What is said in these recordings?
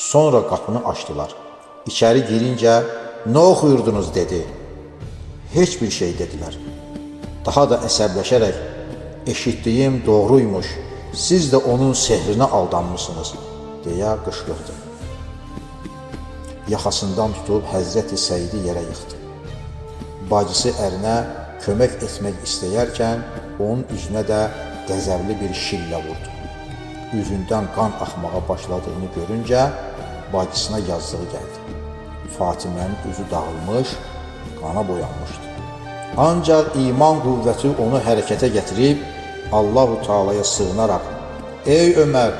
Sonra qapını açdılar. İçəri girincə nə oxuyurdunuz dedi. Heç bir şey dedilər. Daha da əsəbləşərək eşitdiyim doğruymuş, siz də onun sehrinə aldanmısınız deyə qışqırdı. Yaxasından tutub Həzrəti Səidi yerə yıxdı. Bacısı ərinə kömək etmək istəyərkən onun üzünə də qəzəbli bir şillə vurdu. Üzündən qan axmağa başladığını görüncə bacısına yazdığı gəldi. Fatimənin üzü dağılmış, qana boyanmışdı. Ancaq iman qüvvəti onu hərəkətə gətirib Allahu Teala'ya sığınaraq: "Ey Ömər,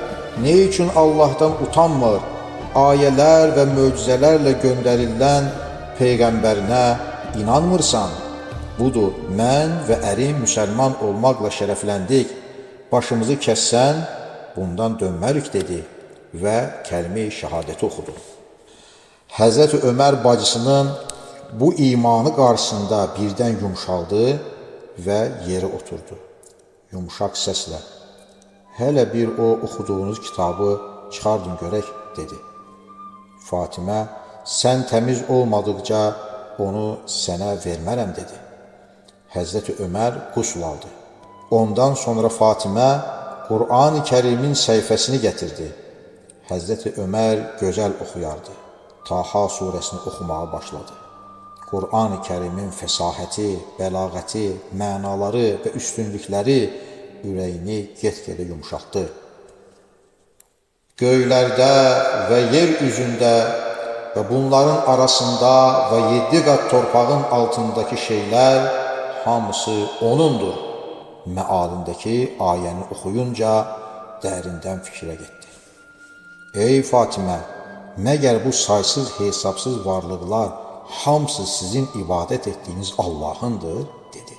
nə üçün Allahdan utanmır, ayələr və möcüzələrlə göndərilən peyğəmbərinə inanmırsan? Budur, mən və ərim müsəlman olmaqla şərəfləndik. Başımızı kəssən, bundan dönmərik" dedi və kəlme-i şəhadəti oxudu. Həzrəti Ömər bacısının bu imanı qarşısında birdən yumşaldı və yerə oturdu. Yumşaq səslə: "Hələ bir o oxuduğunuz kitabı çıxardın görək" dedi. Fatimə: "Sən təmiz olmadıqca onu sənə vermərəm" dedi. Həzrəti Ömər qusl aldı. Ondan sonra Fatimə Qur'an-ı Kərimin səhifəsini gətirdi. Həzrəti Ömər gözəl oxuyardı. Taha surəsini oxumağa başladı. Qur'an-ı Kərimin fəsahəti, bəlağəti, mənaları və üstünlükləri ürəyini get-gedə yumşaltdı. Göylərdə və yer üzündə və bunların arasında və 7 qat torpağın altındakı şeylər hamısı O'nundur. Məalindəki ayəni oxuyunca dərindən fikrə getdi. Ey Fatimə, məgər bu saysız hesabsız varlıqlar hamısı sizin ibadət etdiyiniz Allahındır, dedi.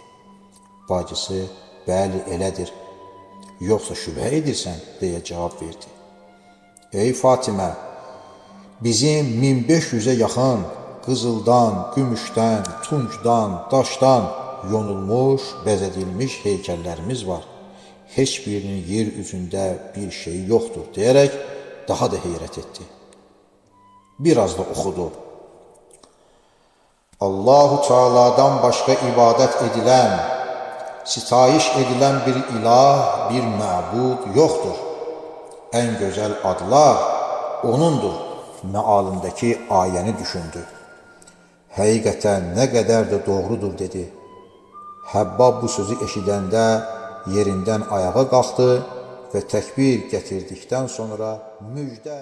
Bacısı, bəli elədir, yoxsa şübhə edirsən, deyə cavab verdi. Ey Fatimə, bizim 1500-ə yaxın qızıldan, gümüşdən, tuncdan, daşdan yonulmuş, bəzədilmiş heykəllərimiz var. Heç birinin yer üzündə bir şeyi yoxdur, deyərək daha da heyrət etdi. Biraz da oxudu. Allahu Teala'dan başqa ibadət edilən, sitayiş edilən bir ilah, bir məbud yoxdur. Ən gözəl adlar O'nundur. Məalindəki ayəni düşündü. Həqiqətən nə qədər də doğrudur, dedi. Həbbab bu sözü eşidəndə yerindən ayağa qalxdı və təkbir gətirdikdən sonra müjdə